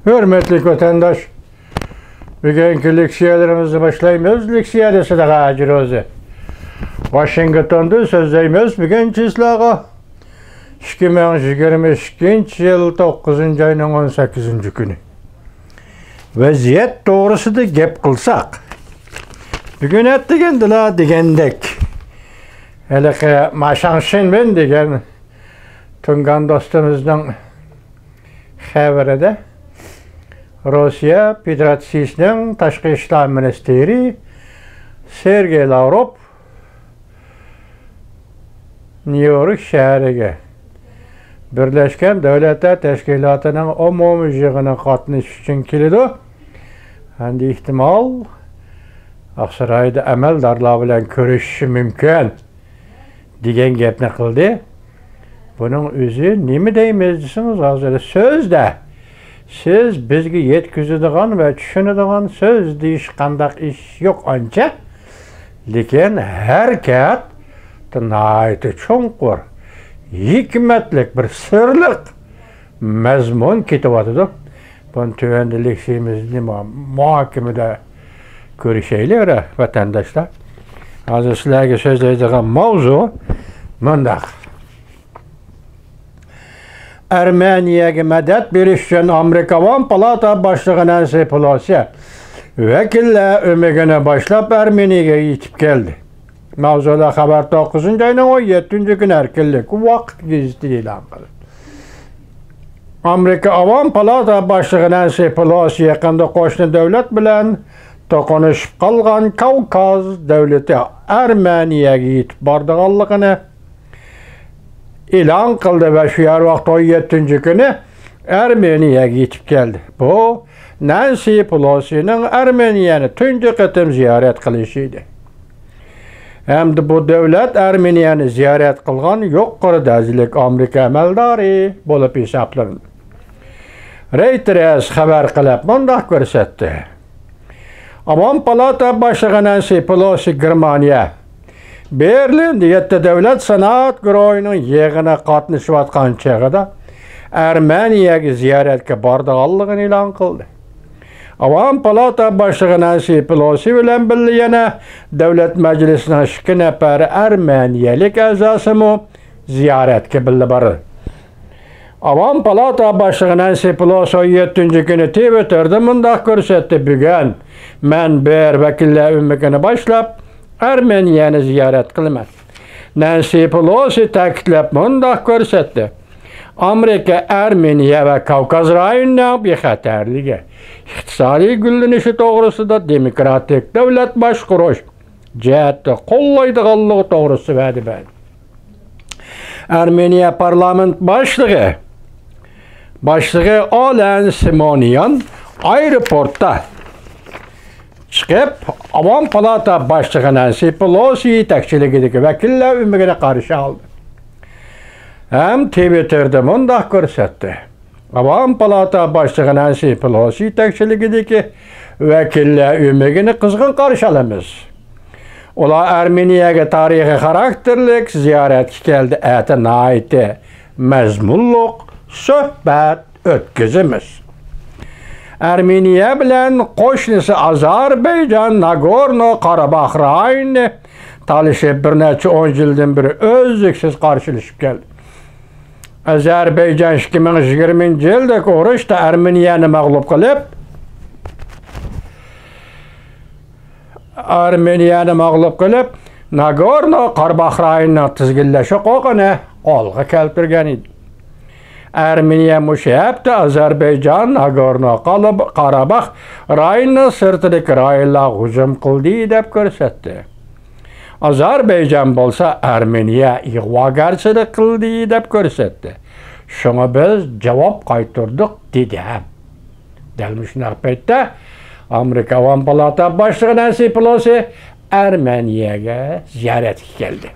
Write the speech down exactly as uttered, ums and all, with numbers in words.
ھۆرمەتلىك ۋەتەنداش، بۈگۈنكى لېكسىيەلىرىمىزنى باشلايمىز. لېكسىيەدە سىلەرگە ھاجى روزى. ۋاشىنگتوندىن سۆزلەيمىز. بۈگۈنچە سىلەرگە ئىككى مىڭ يىگىرمە ئىككىنچى يىل توققۇزىنچى ئاينىڭ ئون سەككىزىنچى كۈنى ۋەزىيەت توغرىسىدا گەپ قىلساق، بۈگۈن ئەتىگەندىلا دېگەندەك، ھېلىقى ما شاڭشىنمىن دېگەن تۇڭگان دوستىمىزنىڭ خەۋىرىدە روسىيە فېدېراتسىيىسىنىڭ تاشقى ئىشلار مىنىستىرى سېرگېي لاۋروف نيۇ يورك شەھىرىگە بىرلەشكەن دۆلەتلەر تەشكىلاتىنىڭ ئومۇمىي يىغىنىغا قاتنىشىش ئۈچۈن كېلىدۇ. ئەمدى ئېھتىمال ئاقسارايدا ئەمەلدارلار بىلەن كۆرۈشۈشى مۇمكىن دېگەن گەپنى قىلدى. بۇنىڭ ئۆزى نېمە دەيمىز دېسىڭىز، ھازىر سۆزدە سىز بىزگە يەتكۈزىدىغان ۋە چۈشىنىدىغان سۆز دېيىش قانداق ئىش يوق ئانچە. لېكىن ھەرىكەت ناھايىتى چوڭقۇر، ھېكمەتلىك، بىر سىرلىق مەزمۇن كېتىۋاتىدۇ. بۇنى تۆۋەندە لېكسىيىمىزنى مۇ-، مۇھاكىمىدە كۆرۈشەيلى، ۋەتەنداشلار. ھازىر سىلەرگە سۆزلەيدىغان ماۋزۇ مۇنداق. ئەرمېنىيەگە مەدەت بېرىش ئۈچۈن ئامېرىكا ئاۋام پالاتا باشلىقى نەنسى پېلوسى ۋەكىللەر ئۆمىكىنى باشلاپ ئەرمېنىيەگە يېتىپ كەلدى. ماۋزۇلۇق خەۋەر توققۇزىنچى ئاينىڭ ئون يەتتىنچى كۈنى ئەركىنلىك ۋاقىت گېزىتى ئېلان قىلدى. ئامېرىكا ئاۋام پالاتا باشلىقى نەنسى پېلوسى يېقىندا قوشنا دۆلەت بىلەن توقۇنۇشۇپ قالغان كاۋكاز دۆلىتى ئەرمېنىيەگە يېتىپ بارىدىغانلىقىنى ئېلان قىلدى ۋە شۇ يەر ۋاقىت ئون يەتتىنچى كۈنى ئەرمېنىيەگە يېتىپ كەلدى. بۇ نەنسى پېلوسىنىڭ ئەرمېنىيەنى تۇنجى قېتىم زىيارەت قىلىشى ئىدى. ھەمدە بۇ دۆلەت ئەرمېنىيەنى زىيارەت قىلغان يۇقىرى دەرىجىلىك ئامېرىكا ئەمەلدارى بولۇپ ھېسابلىنىدۇ. رېيتېرس خەۋەر قىلىپ مۇنداق كۆرسەتتى. ئاۋام پالاتا باشلىقى نەنسى پېلوسى گېرمانىيە بېرلىندا يەتتە دۆلەت سېنات گۇرۇھىنىڭ يىغىنىغا قاتنىشىۋاتقان چېغىدا ئەرمېنىيەگە زىيارەتكە بارىدىغانلىقىنى ئېلان قىلدى. ئاۋام پالاتا باشلىقى نەنسى پېلوسى بىلەن بىللە يەنە دۆلەت مەجلىسىنىڭ ئىككى نەپەر ئەرمېنىيەلىك ئەزاسىمۇ زىيارەتكە بىللە بارىدۇ. ئاۋام پالاتا باشلىقى نەنسى پېلوسى ئون يەتتىنچى كۈنى تىۋىتتېردا مۇنداق كۆرسەتتى: بۈگۈن مەن بىر ۋەكىللەر ئۆمىكىنى باشلاپ، ئەرمېنىيەنى زىيارەت قىلىمەن. نەنسى پېلوسى تەكىتلەپ مۇنداق كۆرسەتتى: ئامېرىكا ئەرمېنىيە ۋە كاۋكاز رايونىنىڭ بىخەتەرلىكى، ئىقتىسادىي گۈللىنىشى توغرىسىدا دېموكراتىك دۆلەت باشقۇرۇش جەھەتتە قوللايدىغانلىقى توغرىسىدا ۋەدە بەردى. ئەرمېنىيە پارلامېنت باشلىقى، باشلىقى ئالەن سىمونيان ئايروپورتتا چىقىپ، ئاۋام پالاتا باشلىقى نەنسى پېلوسى يېتەكچىلىكىدىكى ۋەكىللەر ئۆمىكىنى قارشى ئالدى ھەم تىۋىتتېردا مۇنداق كۆرسەتتى: ئاۋام پالاتا باشلىقى نەنسى پېلوسى يېتەكچىلىكىدىكى ۋەكىللەر ئۆمىكىنى قىزغىن قارشى ئالىمىز. ئۇلار ئەرمېنىيەگە تارىخىي خاراكتېرلىك زىيارەتكە كەلدى، ئەتە ناھايىتى مەزمۇنلۇق سۆھبەت ئۆتكۈزىمىز. ئەرمېنىيە بىلەن قوشنىسى ئازەربەيجان ناگورنو قاراباخ رايونىنى تالىشىپ، بىر نەچچە ئون يىلدىن بېرى ئۈزلۈكسىز قارشىلىشىپ كەلدى. ئازەربەيجان ئىككى مىڭ يىگىرمىنچى يىلدىكى ئۇرۇشتا ئەرمېنىيەنى مەغلۇپ قىلىپ، ئەرمېنىيەنى مەغلۇپ قىلىپ، ناگورنو قاراباخ رايونىنىڭ تىزگىنلەش ھوقۇقىنى قولغا كەلتۈرگەن ئىدى. ئەرمېنىيە مۇشۇ ھەپتە ئازەربەيجان ناگورنو قالىب-، قاراباخ رايونىنىڭ سىرتىدىكى رايونلارغا ھۇجۇم قىلدى دەپ كۆرسەتتى. ئازەربەيجان بولسا ئەرمېنىيە ئىغۋاگەرچىلىك قىلدى دەپ كۆرسەتتى. شۇڭا بىز جاۋاب قايتۇردۇق، دېدى ھەم. دەل مۇشۇنداق پەيتتە ئامېرىكا ئاۋام پالاتا باشلىقى نەنسى پېلوسى ئەرمېنىيەگە زىيارەتكە كەلدى.